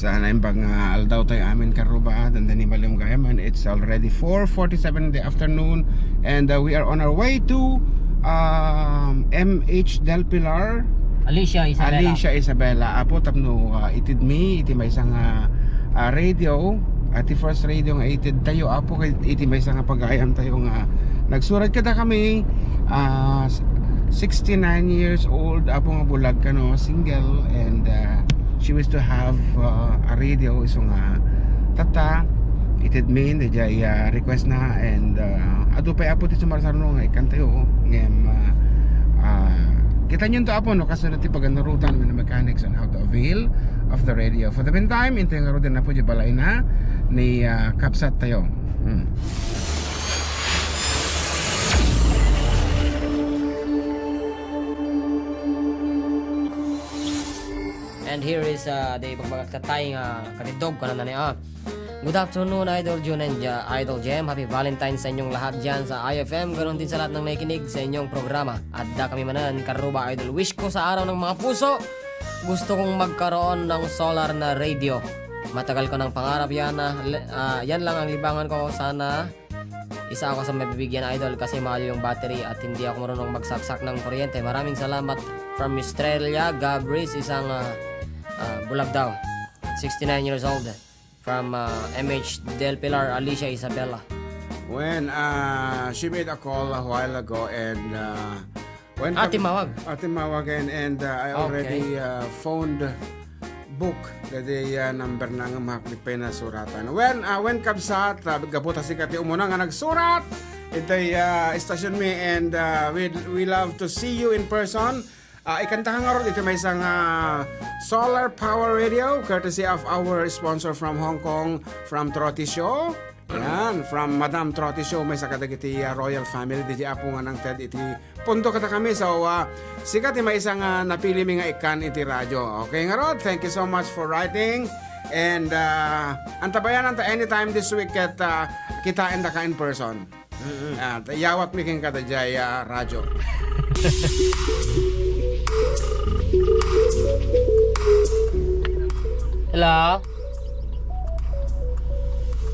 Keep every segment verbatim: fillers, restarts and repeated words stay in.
Sa naimbag nga aldaw tayo amin, karuba, dandani baliw gayam, and it's already four forty-seven in the afternoon, and, uh, we are on our way to, um, M H Del Pilar. Alicia Isabela. Alicia Isabela. Apo, tapno, uh, itedmi iti maysa nga, uh, radio, iti first radio nga itedtayo, Apo, ket iti maysa nga pagayam tayo nga nagsurat kadakami, uh, sixty-nine years old, Apo, nga bulag kano, single, and, uh, she wish to have, uh, a radio, isu nga tatta, itedmi, daydiay, uh, request na, and, uh, adu pay, Apo, ti sumarsarno nga ikkantayo, ngem, uh, uh, kitaenyo to, Apo, no, kastoy ti pagannurotan wenno mechanics on how to avail of the radio. For the meantime, intayo ngaruden, Apo, diay balayna ni, uh, kabsattayo. Hmm. And here is, uh, the ibagbagak tattay nga katiddog, kanana ni, ah, "Good afternoon, Idol June and, uh, Idol Jem. Happy Valentine's sa inyong lahat dyan sa I F M. Ganun din sa lahat ng nakikinig sa inyong programa. Adda kami manen, karuba, Idol. Wish ko sa araw ng mga puso, gusto kong magkaroon ng solar na radio. Matagal ko ng pangarap yan, ah, le-, ah, yan lang ang libangan ko. Sana isa ako sa mabibigyan, Idol, kasi mahal yung battery at hindi ako marunong magsaksak ng kuryente. Maraming salamat." From Estrella Gabris, isang, ah, ah, bulag daw. Sixty-nine years old. From, ah, M H Del Pilar, Alicia Isabela. When, ah, she made a call a while ago and, ah, when Ah, kami timawag. Ah, timawag and, and, ah, I Okay. already, ah, phoned book daydiay, ah, number na nga mahaplit pay nasuratan. When, ah, when kabsat, ah, gapu ta sika ti umuna nga nagsurat iti, ah, station mi, and, ah, we, we love to see you in person. Ah, ikanta ka ngarud iti maysa nga solar power radio courtesy of our sponsor from Hong Kong, from Trotti Show. Yan, from Madam Trotti Show, maysa kadagiti, ah, royal family, daydiay Apo nga nangted iti punto kadakami. So, ah, sika ti maysa nga napili mi nga ikkan iti radio. Okay, ngarud, thank you so much for writing. And, ah, antabayanan ta anytime this week ket, ah, kitaen daka in person. Mm-mm. Ah, ta-, iyawat mi kenka daydiay, ah, radyo. Hello?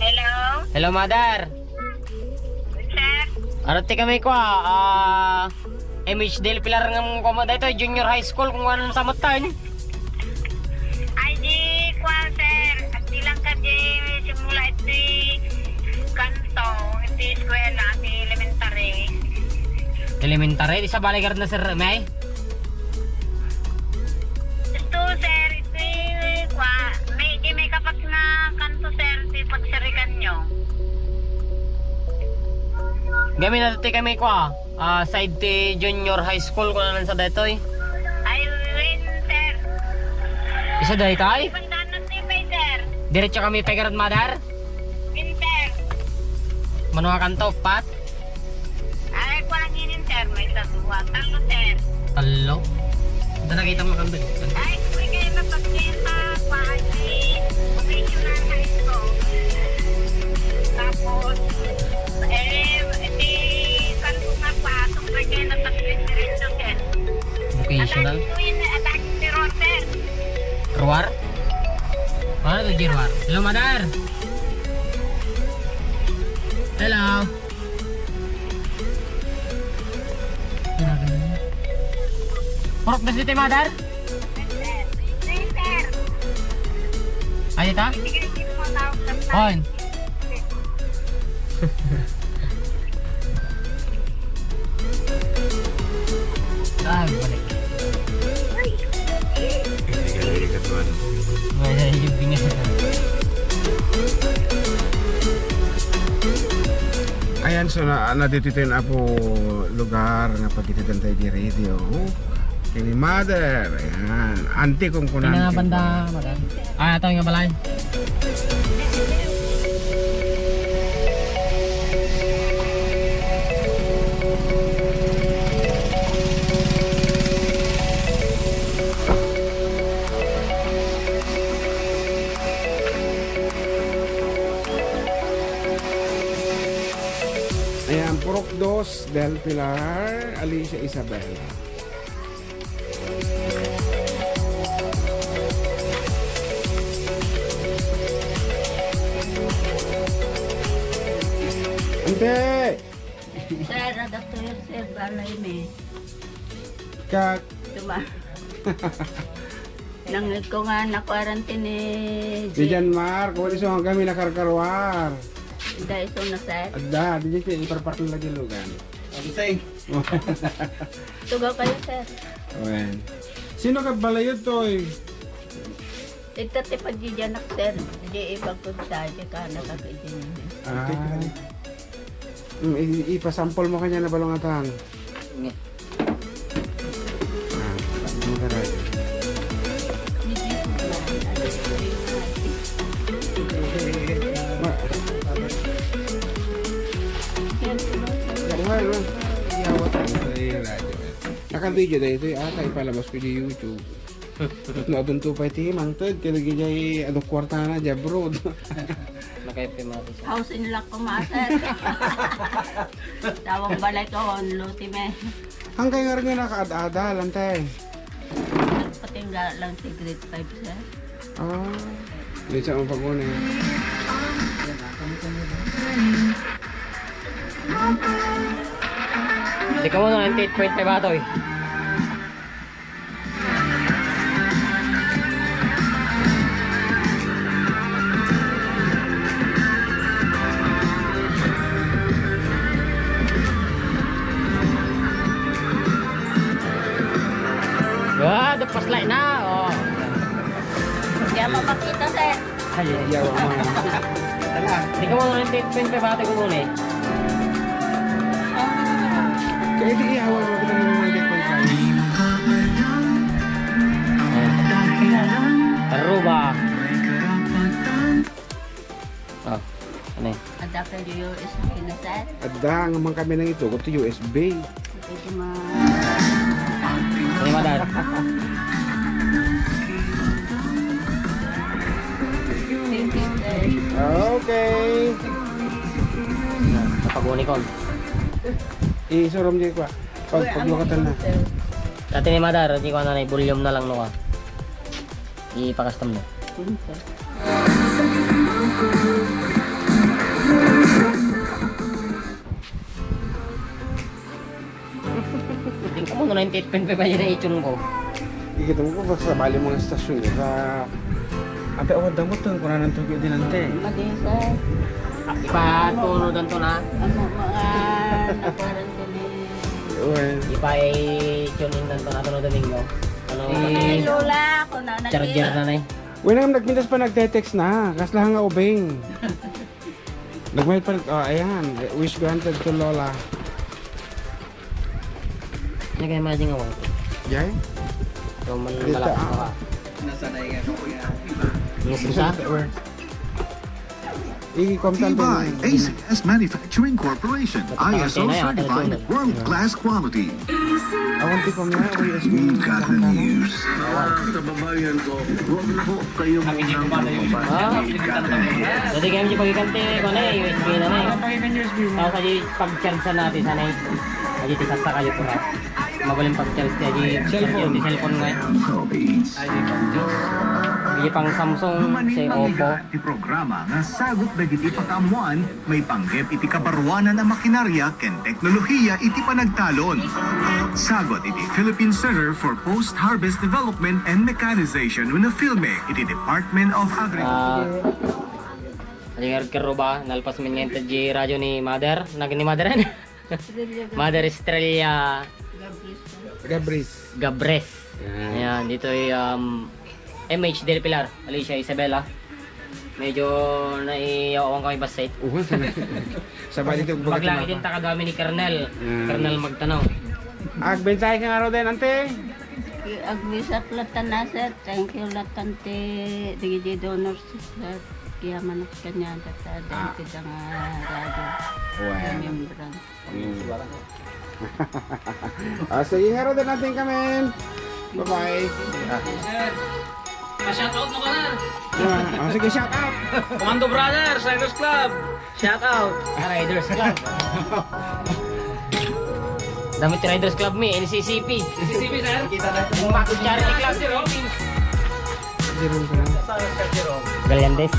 Hello? Hello, mother. Sir? Adu ti kami kua, ah, M H Del Pilar nga kua daytoy, junior high school, kung anong samutan. Ay, di, kua, sir. At di lang ka di simula iti kanto, iti eskwela, iti elementary. Elementary? Di sa balay garud na, sir, may? Gusto, sir, iti, kua, may, di may kapat nga kanto, sir, ti pagsirikan nyo. Kami na ti kami, kua. Ah, side ti junior high school, kunanan sa daytoy. Ay, wen, sir. Isu daytoy? Pandanan ti pay, sir. Diretso kami pay garud, mother? Wen, sir. Mano a kanto, pat? Ay, kuan inin, sir. May sa dua. Tallo, sir. Tallo? Ita nakita mo kami. Ay, kuwi kayo na pagkita, paaji, vocational high school. Tapos, eh, di, saan ko nga pa, itong pwede na pag-diretso, sir. Vocational? Atas ko yun, atas si Roter. Ruar? Ano to, G Ruar? Hello, mother! Hello! Purok na city, mother? Ay, ita? On. Ah, balik. Hindi ka, hindi ka tuwan. Wala yung binasa. Ayan, so na, na dito tayo na po lugar nga pagkita tayo di radio. Kini mother, ayan. Auntie kung kunan. Pinangabanda, madam. Ah, ito yung balay. Ayan, Purok Dos del Pilar, Alicia Isabela. Te! Sir, adda to, sir, balay mi. Kak- Tuma. Nangngeg ko nga nakuarantin ni Ni Jan Mark, wala isu nga kami nakarkaruar. Adda isu na, sir. Adda, di siya iparpark na lagi lugan. Absent. Tugaw kayo, sir. Wen. Sino ka balayod to, eh? Ita ti pagdidianak, sir. Di ipagpagsa, di ka nakakaidian. Ah. Mm, i-, ipasampol mo kanya na balong atan. Nge. Ah, ano ka na? Ma- Buhay, buhay. Naka-video daytoy, ata ipalabas ko di YouTube. No, adun to pay ti mangted, kadagiti adu kuartana, di abroad. Nakaipi, Mari. Housing lock ko, ma, sir. Tawag balay ko, on luti me. Hanggang nga rin nga nakaad-ada, lantay. Nagpatingga lang si grade five, sir. Ah, di siya ang pag-una eh. Di ka mo, ninety-eight point five atoy. Wah, the flashlight na, oh. Di ako makita, sir. Ay, ay, ay. Yawa mo. Tala. Ikaw ang ninety-eight point five ate ko muna eh. Kaya di iyawa mo, kita mo ninety-eight point five. Ayan. Aruba. Oh, ano eh? Adda kayo U S B na, sir? Adda, nga man kami nang ito, kung U S B. Pwede ma- Ano yung madal? Thank you, sir. Okay. Kapag-unikon. Isurom di kwa. Pag, paglukatan na. Dati ni madar, di ko na, volume na lang, no, ah. Ipakastom mo. Ano, sir? Hindi ko mo, ninety-eight point five pa yun ang itsura ko. Ikita mo ko, basta bali mga estasyon, eh, sa, ante, awad damot to, kung anong tugyo din, ante. Madi, sir. Ipatuno dan to na. Ano, mga nakuha rin din, eh. Well. Ipa-tune in dan to na, Domingo. Ano? Eh, Lola, ako na, charger na, eh. Uy, nang nagpintas pa, nagte-text na. Kasla nga ubing. Nagmayad pa, oh, ayan. Wish granted to Lola. Ini kayo, mading awal. Jay? Ikaw man. Dito, malakas ah. Ka. Nasanay nga ako yan. Nasanay. Where? Ikuan ta Tibay, din. A C S Manufacturing Corporation, I S O certified, world-class quality. Awan ti pamilya, U S B. We got the news. Sa babayan ko, huwag na ho kayong magmamahal. We've got the news. Pwede kayo di pagkikante, kung ano eh, U S B na na eh. Tapos ay pag-charge sa natin, sana eh. Ay, di sasta kayo po na. Mabaling pag-charge kaya di cellphone. Di cellphone nga. Di pang Samsung, si Oppo. Ti programa nga sagot dagiti pakaammoan maipanggep iti kabaruanan a makinarya ken teknolohiya iti panagtalon. Sagot iti Philippine Center for Post-Harvest Development and Mechanization wenno PHILME iti Department of Agriculture. Ah, Aligar Keruba, nalpas min ngayon ti radyo ni Mother. Nag-, ni Mother, ano? Estrella Gabris. Mother Estrella Gabris. Gabris. Gabres. Yan. Ayan, dito ay, um, M H Del Pilar, Alicia Isabela. Medyo naiyawan kami bassit. Oo, sa, sa bali ito, baga maglangi din tinapa. Takadami ni Colonel. Yan. Colonel Magtanaw. Agbensahe ka nga raw din, ante. Agbisak latan na, sir. Thank you latan ti dagiti donors, sir. Kaya manok kanya, tata, Ah. Dahil kita nga radyo. Well. Remembrance. Mm. Ah, sige, nga raw din natin kami. Bye-bye. Ah. Sir, pa-shoutout mo ka na. Ah, ah, sige, shout out. Commando Brothers, Riders Club. Shout out. Ah, Riders Club. Dami ti Riders Club mi, N C C P. N C C P, sir. Kita na. Umaco Charity Club. Sir Robin. Jerome ko lang. Saan si Sir Jerome? Galiandes.